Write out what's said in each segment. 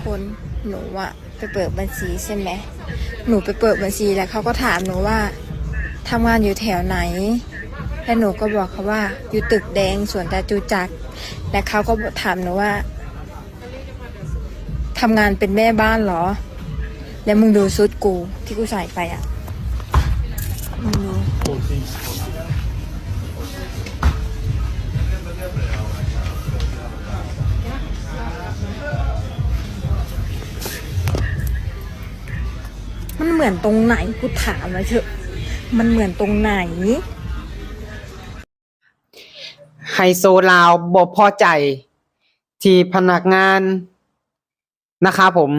ຄົນ ໜູອະໄປເປີດບັນຊີໃຊ່ໄໝ? ໜູໄປເປີດບັນຊີ ແລ້ວເຂົາກໍຖາມໜູວ່າ ທຳງານຢູ່ແຖວໃດ? ແລ້ວໜູກໍບອກເຂົາວ່າ ຢູ່ຕຶກແດງ ສວນຈະຕຸຈັກ ແລ້ວເຂົາກໍຖາມໜູວ່າ ທຳງານເປັນແມ່ບ້ານເຫລອ? ແລ້ວມຶງດູຊຸດກູທີ່ກູໃສ່ໄປອະ ມຶງດູ ມັນເໝືອນຕົງໄຫນ? ກູຖາມໜ້ອຍເຖາະ ມັນເໝືອນຕົງໄຫນ? ໄຮໂຊລາວບໍ່ພໍໃຈທີ່ພະນັກງານ ນະຄະຜົມ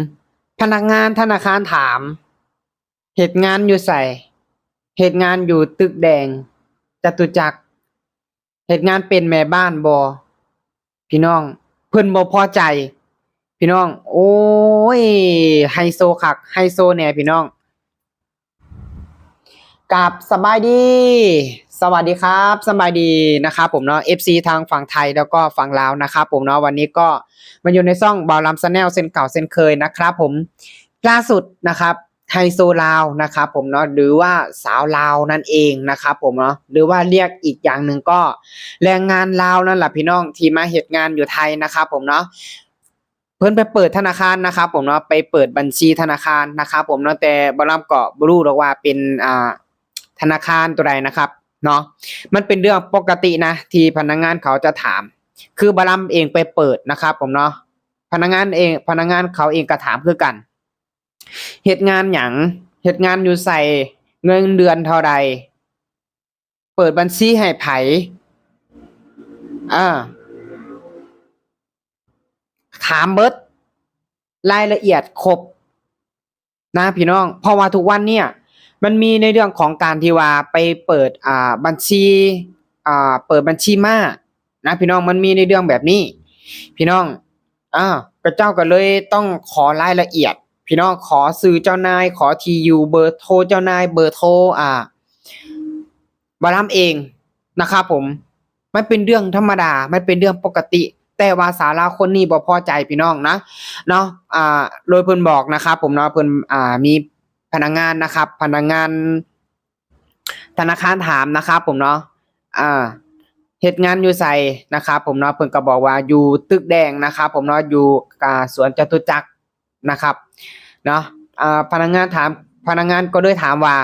ພະນັກງານທະນາຄານຖາມ ເຮັດງານຢູ່ໃສ? ເຮັດງານຢູ່ຕຶກແດງ ຈະຕຸຈັກ. ເຮັດງານເປັນແມ່ບ້ານບໍ່? ພີ່ນ້ອງ ເພິ່ນບໍ່ພໍໃຈ ພີ່ນ້ອງ. ໂອ້ຍ ໄຮໂຊຄັກ ໄຮໂຊແດ່ ພີ່ນ້ອງ. ກາບສະບາຍດີ ສະຫວັດດີຄັບ ສະບາຍດີນະຄະຜົມເນາະ ເອັຟຊີ ທາງຝັ່ງໄທ ແລ້ວກໍຝັ່ງລາວນະຄະຜົມເນາະ. ວັນນີ້ກໍມາຢູ່ໃນຊ່ອງບ່າວລຳ Channel ເຊັ່ນເກົ່າເຊັ່ນເຄີຍນະຄະຜົມ. ລ່າສຸດນະຄັບ ໄຮໂຊລາວນະຄະຜົມເນາະ ຫຼືວ່າສາວລາວນັ້ນເອງນະຄະຜົມເນາະ ຫຼືວ່າລຽກອີກຢ່າງໜຶ່ງກໍແຮງງານລາວນັ້ນລະ ພີ່ນ້ອງ ທີ່ມາເຮັດງານຢູ່ໄທນະຄະຜົມເນາະ. ເພິ່ນໄປເປີດທະນາຄານນະຄັບຜົມເນາະ ໄປເປີດບັນຊີທະນາຄານນະຄັບຜົມເນາະ. ແຕ່ບ່າວລຳກໍບໍ່ຮູ້ດອກວ່າເປັນ ອ່າ ທະນາຄານຕົວໃດນະຄັບເນາະ. ມັນເປັນເລື່ອງປົກກະຕິນະ ທີ່ພະນັກງານເຂົາຈະຖາມ ຄືບ່າວລຳເອງໄປເປີດນະຄັບຜົມເນາະ ພະນັກງານເອງ ພະນັກງານເຂົາເອງກໍຖາມຄືກັນ ເຮັດງານຫຍັງ? ເຮັດງານຢູ່ໃສ? ເງິນເດືອນເທົ່າໃດ? ເປີດບັນຊີໃຫ້ໃຜ? ເອີ ຖາມເບິດ ລາຍລະອຽດຄົບນະພີ່ນ້ອງ. ເພາະວ່າທຸກວັນເນີ້ຍ ມັນມີໃນເລື່ອງຂອງການທີ່ວ່າໄປເປີດ ອ່າ ບັນຊີ ອ່າ ເປີດບັນຊີມ້ານະພີ່ນ້ອງ ມັນມີໃນເລື່ອງແບບນີ້ພີ່ນ້ອງ. ເຂົາເຈົ້າກໍເລີຍຕ້ອງຂໍລາຍລະອຽດພີ່ນ້ອງ ຂໍຊື່ເຈົ້ານາຍ ຂໍທີ່ຢູ່ ເບີໂທເຈົ້ານາຍ ເບີໂທ ອ່າ ບ່າວລຳເອງນະຄັບຜົມ. ມັນເປັນເລື່ອງທຳມະດາ ມັນເປັນເລື່ອງປົກກະຕິ ແຕ່ວ່າສາວລາວຄົນນີ້ບໍ່ພໍໃຈພີ່ນ້ອງນະ ເນາະ. ອ່າ ໂດຍເພິ່ນບອກນະຄັບຜົມເນາະ ເພິ່ນ ອ່າ ມີພະນັກງານນະຄັບ ພະນັກງານທະນາຄານຖາມນະຄັບຜົມເນາະ ອ່າ ເຮັດງານຢູ່ໃສນະຄັບຜົມເນາະ ເພິ່ນກໍບອກວ່າຢູ່ຕຶກແດງນະຄັບຜົມເນາະ ຢູ່ ອ່າ ສວນຈະຕຸຈັກນະຄັບເນາະ. ອ່າ ພະນັກງານຖາມ ພະນັກງານກໍເລີຍຖາມວ່າ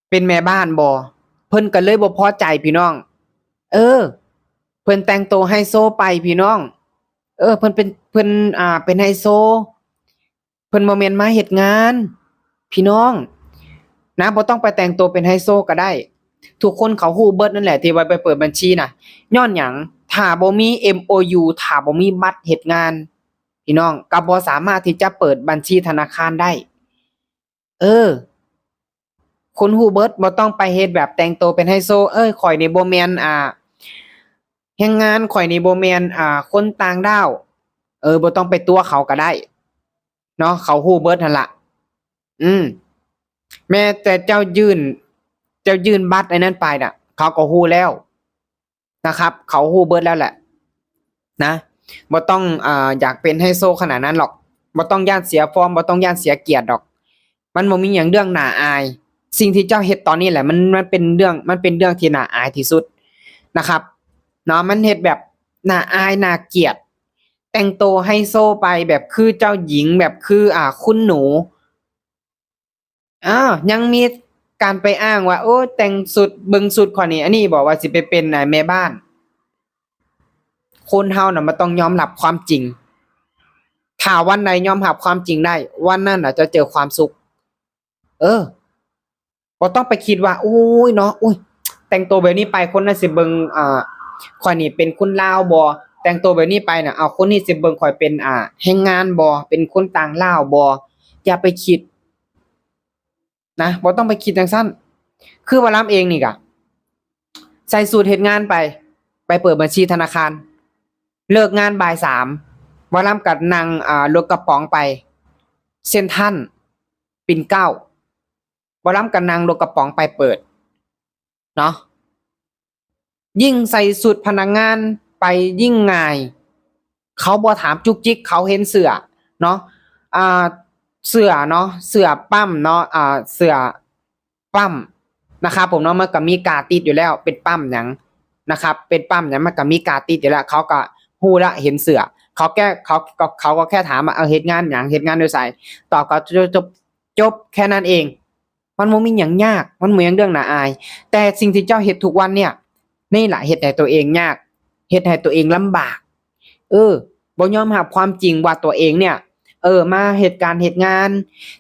ເປັນແມ່ບ້ານບໍ່? ເພິ່ນກໍເລີຍບໍ່ພໍໃຈພີ່ນ້ອງ. ເອີ ເພິ່ນແຕ່ງໂຕໄຮໂຊໄປພີ່ນ້ອງ. ເອີ ເພິ່ນເປັນ ເພິ່ນ ອ່າ ເປັນໄຮໂຊ ເພິ່ນບໍ່ແມ່ນມາເຮັດງານພີ່ນ້ອງນະ. ບໍ່ຕ້ອງໄປແຕ່ງໂຕເປັນໄຮໂຊກໍໄດ້ ທຸກຄົນເຂົາຮູ້ເບິດນັ້ນແຫຼະ ທີ່ວ່າໄປເປີດບັນຊີນະ. ຍ້ອນຫຍັງ? ຖ້າບໍ່ມີເອັມໂອຢູ ຖ້າບໍ່ມີບັດເຮັດງານ ພີ່ນ້ອງ ກໍບໍ່ສາມາດທີ່ຈະເປີດບັນຊີທະນາຄານໄດ້. ເອີ ຄົນຮູ້ເບິດ ບໍ່ຕ້ອງໄປເຮັດແບບແຕ່ງໂຕເປັນໄຮໂຊ. ເອີຍ ຂ້ອຍນີ້ບໍ່ແມ່ນ ອ່າ ແຮງງານ ຂ້ອຍນີ້ບໍ່ແມ່ນ ອ່າ ຄົນຕ່າງດ້າວ. ເອີ ບໍ່ຕ້ອງໄປຕົວະເຂົາກໍໄດ້ເນາະ ເຂົາຮູ້ເບິດຫັ້ນລະ. ອືມ ແມ້ແຕ່ເຈົ້າຍື່ນ ເຈົ້າຍື່ນບັດອັນນັ້ນໄປນະ ເຂົາກໍຮູ້ແລ້ວ ນະຄັບ ເຂົາຮູ້ເບິດແລ້ວແຫຼະນະ. ບໍ່ຕ້ອງ ອ່າ ຢາກເປັນໄຮໂຊຂະໜາດນັ້ນດອກ ບໍ່ຕ້ອງຢ້ານເສຍຟອມ ບໍ່ຕ້ອງຢ້ານເສຍກຽດດອກ. ມັນບໍ່ມີຫຍັງເລື່ອງໜ້າອາຍ ສິ່ງທີ່ເຈົ້າເຮັດຕອນນີ້ແຫຼະ ມັນ ມັນເປັນເລື່ອງ ມັນເປັນເລື່ອງທີ່ໜ້າອາຍທີ່ສຸດນະຄັບເນາະ. ມັນເຮັດແບບໜ້າອາຍໜ້າກຽດ ແຕ່ງໂຕໄຮໂຊໄປແບບຄືເຈົ້າຍິງ ແບບຄື ອ່າ ຄຸນໜູ ອ້າວ ຍັງມີການໄປອ້າງວ່າ ໂອ້ ແຕ່ງຊຸດ ເບິ່ງຊຸດຂ້ອຍນີ້ ອັນນີ້ບໍວ່າຊິໄປເປັນ ອ່າ ແມ່ບ້ານ. ຄົນເຮົານະມັນຕ້ອງຍອມຮັບຄວາມຈິງ ຖ້າວັນໃດຍອມຮັບຄວາມຈິງໄດ້ ວັນນັ້ນນະຈະເຈີຄວາມສຸກ. ເອີ ບໍ່ຕ້ອງໄປຄິດວ່າ ໂອ້ຍເນາະ ໂອ້ຍ ແຕ່ງໂຕແບບນີ້ໄປ ຄົນນັ້ນຊິເບິ່ງ ອ່າ ຂ້ອຍນີ້ເປັນຄົນລາວບໍ່? ແຕ່ງໂຕແບບນີ້ໄປນະ ເອົາ ຄົນນີ້ຊິເບິ່ງຂ້ອຍເປັນ ອ່າ ແຮງງານບໍ່? ເປັນຄົນຕ່າງດ້າວບໍ່? ຢ່າໄປຄິດນະ ບໍ່ຕ້ອງໄປຄິດຈັ່ງຊັ້ນ. ຄືວ່າລຳເອງນີ້ກະ ໃສ່ສູດເຮັດງານໄປ ໄປເປີດບັນຊີທະນາຄານ ເລີກງານບ່າຍສາມ ວ່າລຳກໍນັ່ງ ອ່າ ລົດກະປ໋ອງໄປເຊັນທຣານປິ່ນເກົ້າ ວ່າລຳກໍນັ່ງລົດກະປ໋ອງໄປເປີດເນາະ. ຍິ່ງໃສ່ຊຸດພະນັກງານໄປຍິ່ງງ່າຍ ເຂົາບໍ່ຖາມຈຸກຈິກ ເຂົາເຫັນເສື້ອ ເນາະ ອ່າ ເສື້ອເນາະ ເສື້ອປ້ຳເນາະ ອ່າ ເສື້ອປ້ຳນະຄັບຜົມເນາະ ມັນກໍມີກາຕິດຢູ່ແລ້ວ ເປັນປ້ຳຫຍັງນະຄັບ ເປັນປ້ຳຫຍັງ ມັນກໍມີກາຕິດຢູ່ແລ້ວ ເຂົາກໍຮູ້ລະ ເຫັນເສື້ອ ເຂົາແຄ່ ເຂົາ ເຂົາກໍແຄ່ຖາມວ່າ ເອີ ເຮັດງານຫຍັງ ເຮັດງານຢູ່ໃສ ຕອບກໍຈົບ ຈົບ ຈົບແຄ່ນັ້ນເອງ. ມັນບໍ່ມີຫຍັງຍາກ ມັນບໍ່ມີຫຍັງເລື່ອງໜ້າອາຍ ແຕ່ສິ່ງທີ່ເຈົ້າເຮັດທຸກວັນເນີ້ຍ ນີ້ລະເຮັດໃຫ້ຕົວເອງຍາກ ເຮັດໃຫ້ຕົວເອງລຳບາກ ເອີ ບໍ່ຍອມຮັບຄວາມຈິງວ່າຕົວເອງເນີ້ຍ ເອີ ມາເຮັດການເຮັດງານ.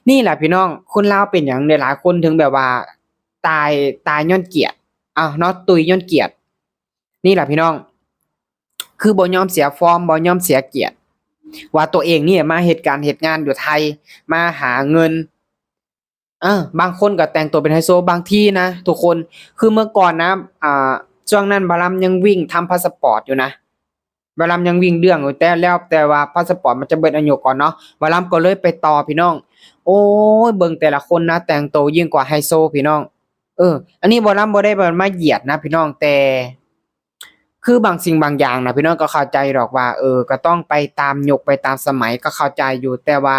ນີ້ລະພີ່ນ້ອງ ຄົນລາວເປັນຫຍັງຫຼາຍໆຄົນເຖິງແບບວ່າຕາຍ ຕາຍຍ້ອນກຽດ ເອົາເນາະ ຕຸຍຍ້ອນກຽດ. ນີ້ລະພີ່ນ້ອງ ຄືບໍ່ຍອມເສຍຟອມ ບໍ່ຍອມເສຍກຽດ ວ່າຕົວເອງນີ້ມາເຮັດການເຮັດງານຢູ່ໄທ ມາຫາເງິນ ເອີ ບາງຄົນກໍແຕ່ງໂຕເປັນໄຮໂຊ ບາງທີນະທຸກຄົນ ຄືເມື່ອກ່ອນນະ ອ່າ ຊ່ວງນັ້ນໝໍລຳຍັງວິ່ງທຳພາສະປອດຢູ່ນະ ໝໍລຳຍັງວິ່ງເລື່ອງຢູ່ ແຕ່ແລ້ວ ແຕ່ວ່າພາສະປອດມັນຈະເບິດອາຍຸກ່ອນເນາະ ໝໍລຳກໍເລີຍໄປຕໍ່ພີ່ນ້ອງ. ໂອ້ຍ ເບິ່ງແຕ່ລະຄົນນະ ແຕ່ງໂຕຍິ່ງກວ່າໄຮໂຊພີ່ນ້ອງ. ເອີ ອັນນີ້ໝໍລຳບໍ່ໄດ້ມາຢຽດນະພີ່ນ້ອງ ແຕ່ຄືບາງສິ່ງບາງຢ່າງນະພີ່ນ້ອງ ກໍເຂົ້າໃຈດອກວ່າ ເອີ ກໍຕ້ອງໄປຕາມຍຸກໄປຕາມສະໄໝ ກໍເຂົ້າໃຈຢູ່ ແຕ່ວ່າ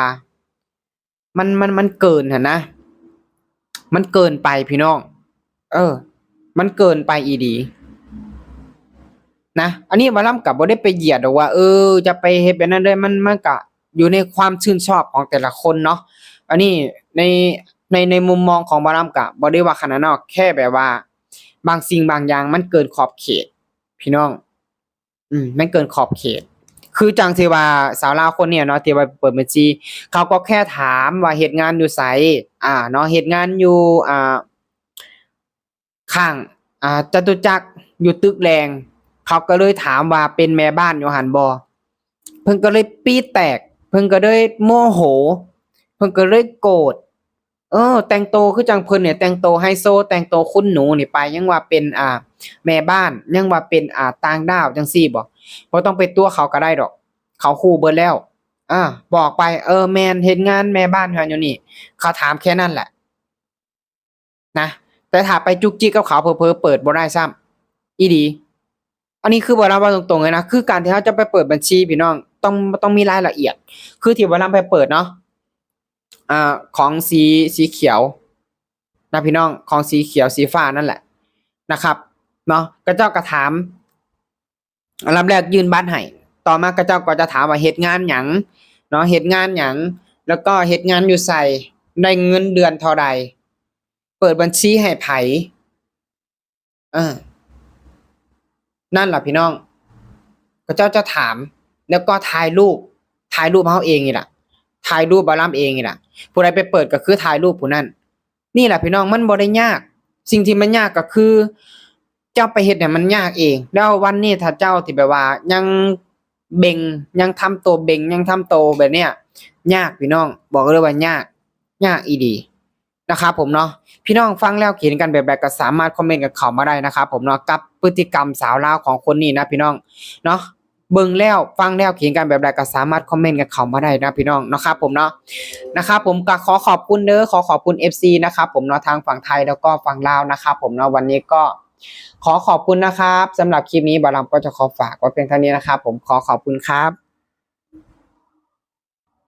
ມັນ ມັນ ມັນເກີນຫັ້ນນະ ມັນເກີນໄປພີ່ນ້ອງ ເອີ ມັນເກີນໄປອີ່ຫຼີນະ. ອັນນີ້ໝໍລຳກໍບໍ່ໄດ້ໄປຢຽດດອກວ່າ ເອີ ຈະໄປເຮັດແບບນັ້ນເລີຍ ມັນ ມັນກໍຢູ່ໃນຄວາມຊື່ນຊອບຂອງແຕ່ລະຄົນເນາະ. ອັນນີ້ໃນ ໃນ ໃນມຸມມອງຂອງໝໍລຳກໍບໍ່ໄດ້ວ່າຂະໜາດນັ້ນ ແຄ່ແບບວ່າບາງສິ່ງບາງຢ່າງມັນເກີນຂອບເຂດພີ່ນ້ອງ. ອືມ ມັນເກີນຂອບເຂດ ຄືຈັ່ງທີ່ວ່າສາວລາວຄົນນີ້ເນາະ ທີ່ວ່າເປີດບັນຊີ ເຂົາກໍແຄ່ຖາມວ່າເຮັດງານຢູ່ໃສ ອ່າ ເນາະ ເຮັດງານຢູ່ ອ່າ ຂ້າງ ອ່າ ຈະຕຸຈັກ ຢູ່ຕຶກແດງ ເຂົາກໍເລີຍຖາມວ່າເປັນແມ່ບ້ານຢູ່ຫັ້ນບໍ່ ເພິ່ນກໍເລີຍປີດແຕກ ເພິ່ນກໍເລີຍໂມໂຫ ເພິ່ນກໍເລີຍໂກດ. ເອີ ແຕ່ງໂຕຄືຈັ່ງເພິ່ນນີ້ ແຕ່ງໂຕໄຮໂຊ ແຕ່ງໂຕຄຸນໜູນີ້ໄປ ຍັງວ່າເປັນ ອ່າ ແມ່ບ້ານ ຍັງວ່າເປັນ ອ່າ ຕ່າງດ້າວຈັ່ງຊີ້ບໍ? ບໍ່ຕ້ອງໄປຕົວະເຂົາກໍໄດ້ດອກ ເຂົາຮູ້ເບິດແລ້ວ. ອາ ບອກໄປ ເອີ ແມ່ນ ເຮັດງານແມ່ບ້ານຢູ່ຫັ້ນຢູ່ນີ້ ເຂົາຖາມແຄ່ນັ້ນແຫຼະນະ. ແຕ່ຖ້າໄປຈຸກຈິກກັບເຂົາ ເຜີໆເປີດບໍ່ໄດ້ຊ້ຳ ອີ່ຫຼີ. ອັນນີ້ຄືບໍ່ລະເວົ້າຕົງໆເລີຍນະ ຄືການທີ່ເຮົາຈະໄປເປີດບັນຊີພີ່ນ້ອງ ຕ້ອງ ຕ້ອງມີລາຍລະອຽດ ຄືທີ່ບໍ່ລຳໄປເປີດເນາະ ອ່າ ຂອງສີ ສີຂຽວນະພີ່ນ້ອງ ຂອງສີຂຽວສີຟ້ານັ້ນແຫຼະນະຄັບເນາະ. ຂະເຈົ້າກໍຖາມ ອັນດັບແລກຍື່ນບັດໃຫ້ ຕໍ່ມາຂະເຈົ້າກໍຈະຖາມວ່າເຮັດງານຫຍັງເນາະ ເຮັດງານຫຍັງ ແລ້ວກໍເຮັດງານຢູ່ໃສ ໄດ້ເງິນເດືອນເທົ່າໃດ ເປີດບັນຊີໃຫ້ໃຜ. ເອີ ນັ້ນລະພີ່ນ້ອງ ຂະເຈົ້າຈະຖາມ ແລ້ວກໍຖ່າຍຮູບ ຖ່າຍຮູບເຮົາເອງນີ້ລະ ຖ່າຍຮູບໝໍລຳເອງນີ້ລະ ຜູ້ໃດໄປເປີດກໍຄືຖ່າຍຮູບຜູ້ນັ້ນ. ນີ້ລະພີ່ນ້ອງ ມັນບໍ່ໄດ້ຍາກ ສິ່ງທີ່ມັນຍາກກໍຄືເຈົ້າໄປເຮັດໃຫ້ມັນຍາກເອງ. ແລ້ວວັນນີ້ຖ້າເຈົ້າທີ່ແບບວ່າຍັງເບັງ ຍັງທຳໂຕເບັງ ຍັງທຳໂຕແບບເນີ້ຍ ຍາກພີ່ນ້ອງ ບອກເລີຍວ່າຍາກ ຍາກອີ່ຫຼີ ນະຄັບຜົມເນາະ. ພີ່ນ້ອງຟັງແລ້ວຄິດເຫັນກັນແບບໃດກໍສາມາດຄອມເມັນກັນເຂົ້າມາໄດ້ນະຄັບຜົມເນາະ ກັບພຶດຕິກຳສາວລາວຂອງຄົນນີ້ນະພີ່ນ້ອງເນາະ. ເບິ່ງແລ້ວຟັງແລ້ວຄິດເຫັນກັນແບບໃດກໍສາມາດຄອມເມັນກັນເຂົ້າມາໄດ້ນະພີ່ນ້ອງ ນະຄັບຜົມເນາະ ນະຄັບຜົມ. ກໍຂໍຂອບຄຸນເດີ ຂໍຂອບຄຸນເອັຟຊີນະຄັບຜົມເນາະ ທັງຝັ່ງໄທແລ້ວກໍຝັ່ງລາວນະຄັບຜົມເນາະ. ວັນນີ້ກໍຂໍຂອບຄຸນນະຄັບ ສຳລັບຄລິບນີ້ບ່າວລຳກໍຈະຂໍຝາກໄວ້ພຽງເທົ່ານີ້ນະຄັບຜົມ ຂໍຂອບຄຸນຄັບ.